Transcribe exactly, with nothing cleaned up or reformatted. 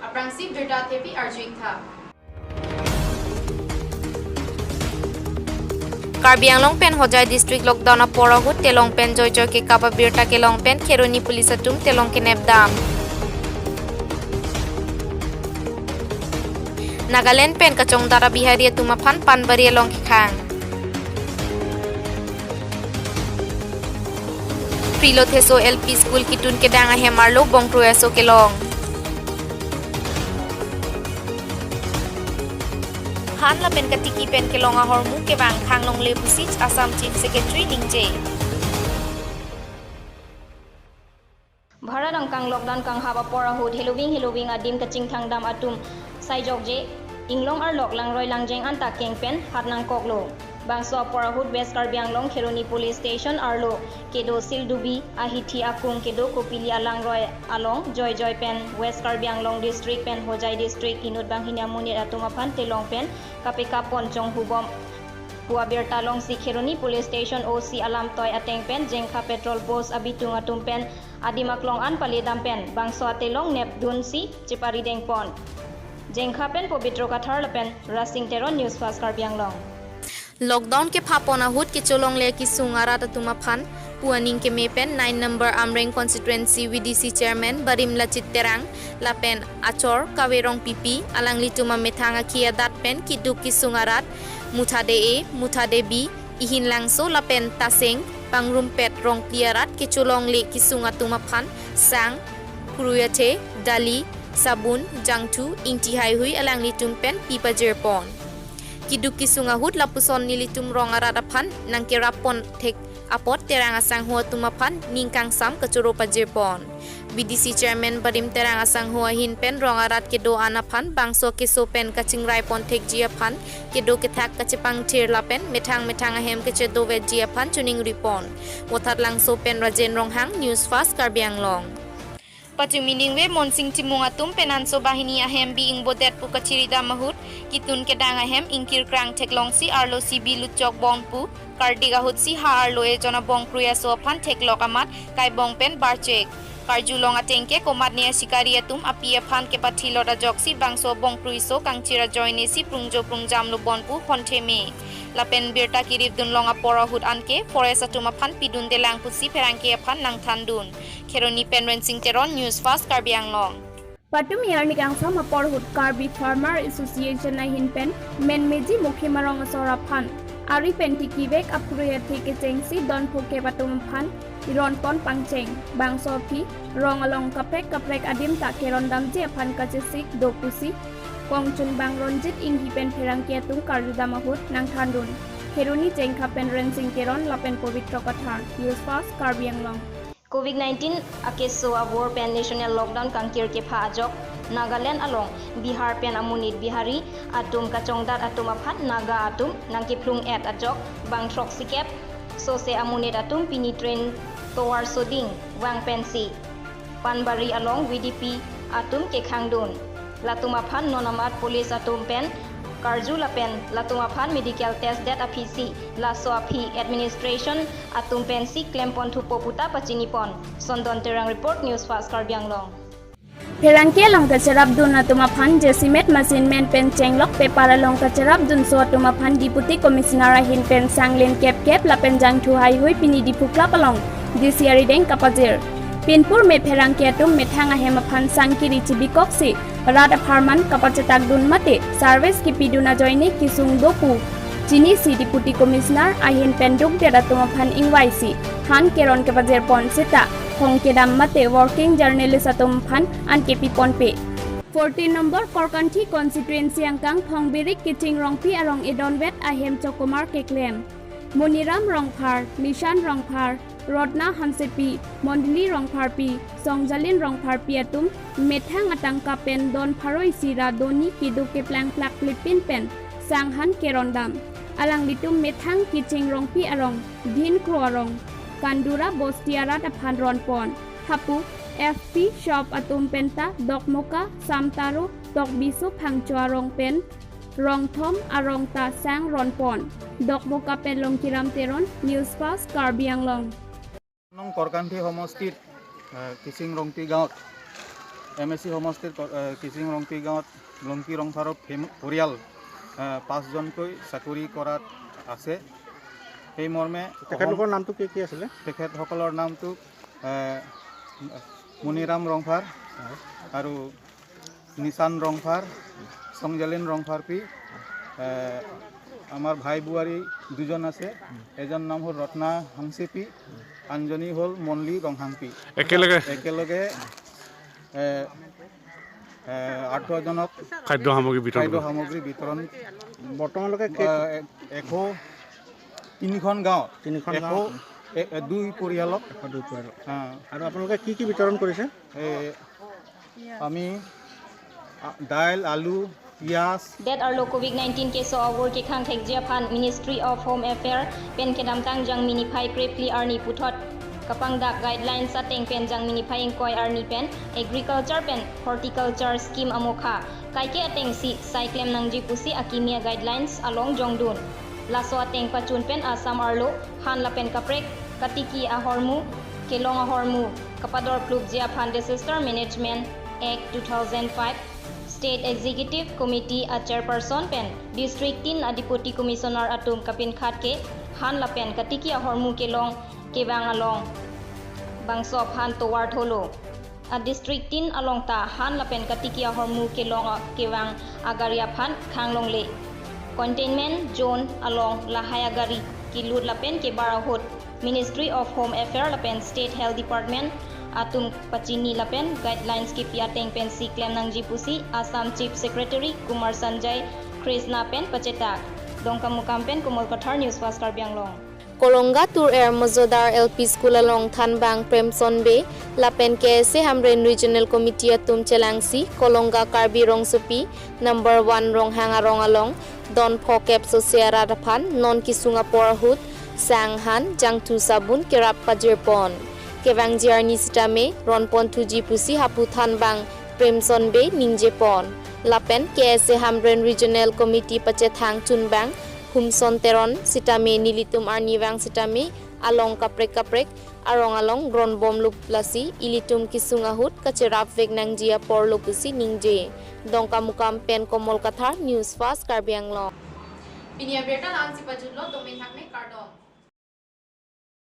Aphrangsi birta thepi arju-ik tha. Karbi Anglong pen Hojai district lockdown apor ahut telong pen joijoi kekap abirta kelong pen Kheroni police atum telong kenep dam. Nagaland pen kachongdat a-Bihari atum aphan Panbari along kekhang. Phri Lotheso L P School kitun kedang ahem arlo bongkrui aso kelong. Han lapen katiki pen kelong ahormu kevang khanglongle pusi Assam Chief Secretary ningje. Bharat angkang lockdown kanghap apor ahut heloving heloving adim kachingthang dam atum saijokje, inglong arlok langroi langjeng anta keng pen hat nangkoklo. Bangso apor ahut West Karbi Anglong Kheroni Police Station arlo kedo Sildubi ahithi akung kedo Kopili alangroi along joijoi pen West Karbi Anglong district pen Hojai district inut banghini amonit atum aphan telong pen kapekap pon chonghubom pu abirta longsi Kheroni Police Station O C alamtoi ateng pen Jengkha patrol post abitung atum pen adim aklong an paledam pen bangso atelong nepdunsi cheparideng pon. Jengkha pen Pobitro Kathar lapen Rasing Teron, News Fast Karbi Anglong. Lockdown kepha pon ahut kecholongle kesung arat atum aphan pu aning keme pen nine number Amreng constituency V D C chairman Barim Lachit Terang lapen achor Kave Rongpipi alanglitum amethang akhi adat pen keduk kesung arat Muthade A, Muthade B, Ihin Langso lapen Taseng Pangrumpet Rongpli arat kecholongle kesung atum aphan sang, phurui athe, dali, sabun, jangthu, ingti haihui alanglitum pen pi pajir pon. Keduk kesung ahut lapuson nelitum rong arat aphan nangkerap pon thek apot Terang asangho atum aphan ning kangsam kachoro pajir pon. V D C chairman Barim Terang asangho ahin pen rong arat kedo-an aphan bangso keso pen kachingrai pon thekji aphan kedo kethak kachepangthir lapen methang methang ahem kachedovetji aphan choningri pon. Vothat Langso pen Rajen Ronghang, News Fast Karbi Anglong. Pachumi ningve Monsing Timung atum pen anso banghini ahem bi ingbodet pu kachiridam ahut kitun kedang ahem ingkirkrang theklongsi arlo si bi lutchok bon pu kardik ahutsi ha arlo ejon abongkrui aso aphan theklok amat kaibong pen barchek. Karjulong atengke komatne ashikari atum api aphan kepathilot ajoksi bangso abongkruiso kangchir ajoinesi prungjo prungjamlo bon pu hontheme. Lapen birta kiripdunlong apor ahut anke forest atum aphan pidundelang pusi pherangke aphan nangthandun. Kheroni pen Rensing Teron, News Fast Karbi Anglong. Patumi arni kangsam apor ahut Karbi Farmer Association ahin pen Menmeji Mukhim arong asor aphan ari pen tikivek aphurui athe kechengsi don phokep atum aphan iron pon pangcheng. Bangso aphi rong along kaprek kaprek adim ta kerondamji aphan kachesik do pusi kongchunbang Ronjit Inghi pen pherangke atum karjudam ahut nangthandun. Kheroni Jengkha pen Rensing Teron lapen Pobitro Kathar, News Fast Karbi Anglong. Covid nineteen akeso avur pen national lockdown kangkir kepha ajok Nagaland along Bihar pen amonit Bihari atum kachongdat atum aphan Naga atum nangkephlung-et ajok bang throksikep sose amonit atum pini train tovar soding vang pensi Panbari along V D P atum kekhangdun. Latum aphan non amat police atum pen karju lapen latum aphan medical test det aphisi laso aphi administration atum pensi klempon thupo puta pachinipon. Sondon Terang report, News Fast Karbi Anglong. Pherangke along kacherapdun atum aphan jasemet machine men pen chenglok pepar along kacherapdunso atum aphan Deputy Commissioner ahin pen sanglen kepkep lapen jangthu haihui pini Diphu Club along D C arideng kapajir. Pinpur me pherangke atum methang ahem aphan sangkiri chibikoksi rat apharman kapachetakdun mate service kipidun ajoine kesung do pu chinisi Deputy Commissioner ahin pen dukdet atum aphan ingvaisi han keron kepajir pon seta hong kedam mate working journalist atum aphan an kepi ponpe. Fourteen number Korkanthi constituency angkang Phongbirik Kiching Rongpi arong edonvet ahem chokomar keklem. Moniram Rongphar, Mishan Rongphar, Rotna Hansepi, Mondoli Rongpharpi, Songjalin Rongpharpi atum methang atangka pen don pharo isi ra doni keduk keplang plak plipin pen sanghan kerondam. Alanglitum methang Kiching Rongpi arong, Dhin Kro arong, Kandura Bosti arat aphan ronpon. Hapu F P shop atum penta Dokmoka, Samtaro, Tokbiso Phangcho arong pen Rongthom arong ta sang ronpon. Dokmoka pen Longkiram Teron, News Fast Karbi Anglong. নং কৰকান্থি সমষ্টিত, আহ, কিচিং ৰংপি গাঁৱত M A চি সমষ্টিৰ ক-, এ, কিচিং ৰংপি গাঁৱত লংকি ৰংফাৰৰ ফেম-, পৰিয়াল, এ, পাঁচজনকৈ চাকৰি কৰাত আছে। সেই মৰ্মে তেখেতলোকৰ অসম নামটো কি কি আছিলে? তেখেতসকলৰ নামটো, এ, মণিৰাম ৰংফাৰ আৰু নিচান ৰংফাৰ, সংজালিন ৰংফাৰপি, এ, আমাৰ ভাই বোৱাৰী দুজন আছে। এজন নাম হ'ল ৰত্না হাংচিপি, আনজনী হ'ল মনলি ৰংহাংপি। একেলগে একেলগে, এ, এ, আঠজনক খাদ্য সামগ্ৰী বিতৰণ খাদ্য কৰে। সামগ্ৰী বিতৰণ। বৰ্তমানলৈকে কেই- এ, এশ তিনিখন গাঁৱত তিনিখন এশ, গাঁৱত। এ, এ, দুই পৰিয়ালক। এশ দুই পৰিয়ালক। হা। আৰু আপোনালোকে কি কি বিতৰণ কৰিছে? এ, আমি, আ, দাইল, আলু, পিঁয়াজ। Det arlo Covid nineteen keso avur kekhang thekji aphan Ministry of Home Affairs pen kedamtang Jangmi niphai krephli arni puthot kapangdak guidelines ateng pen Jangmi niphai ingkoi arni pen agriculture pen horticulture scheme amokha kaike atengsi sai klem nangji pusi akimi a guidelines along jongdun. Laso ateng pachun pen Assam arlo han lapen kaprek katiki ahormu kelong ahormu kapador plupji aphan Disaster Management Act two thousand five State Executive Committee a chairperson pen District tin a Deputy Commissioner atum kapinkhat ke han lapen katiki ahormu kelong kevang along bangso aphan tovar tholo. A District tin along ta han lapen katiki ahormu kelong a-, kevang agari aphan khang longle. Containment zone along lahai agari kelut lapen kebar ahut Ministry of Home Affairs lapen State Health Department atum pachini lapen guidelines kipi ateng pensi klem nangji pusi Assam Chief Secretary Kumar Sanjay Krishna pen pachetak. Dongkamukam pen Komol Kathar, News Fast Karbi Anglong. Kolonga tur er Mojodar L P School along thanbang Premson Bey lapen K S A Hamren Regional Committee atum chelangsi Kolonga Karbi Rongsopi number one Ronghang arong along don phokep sose arat aphan non kesung apor ahut sang han jangthu sabun kerap pajirpon. Kevangji arni sitame ronpon thuji pusi hapu thanbang Premson Bey ningjepon. Lapen K S A Hamren Regional Committee pachethang chunbang Humson Teron sitame nelitum arnivang sitame along kaprek kaprek arong along gronbomlo, lasi ilitum kesung ahut kacherap vek nangji aporlo pusi ningje. Dongkamukam pen Komol Kathar, News Fast Karbi Anglong. Pini abirta la-ansi pajutlo, domin hakme kardom.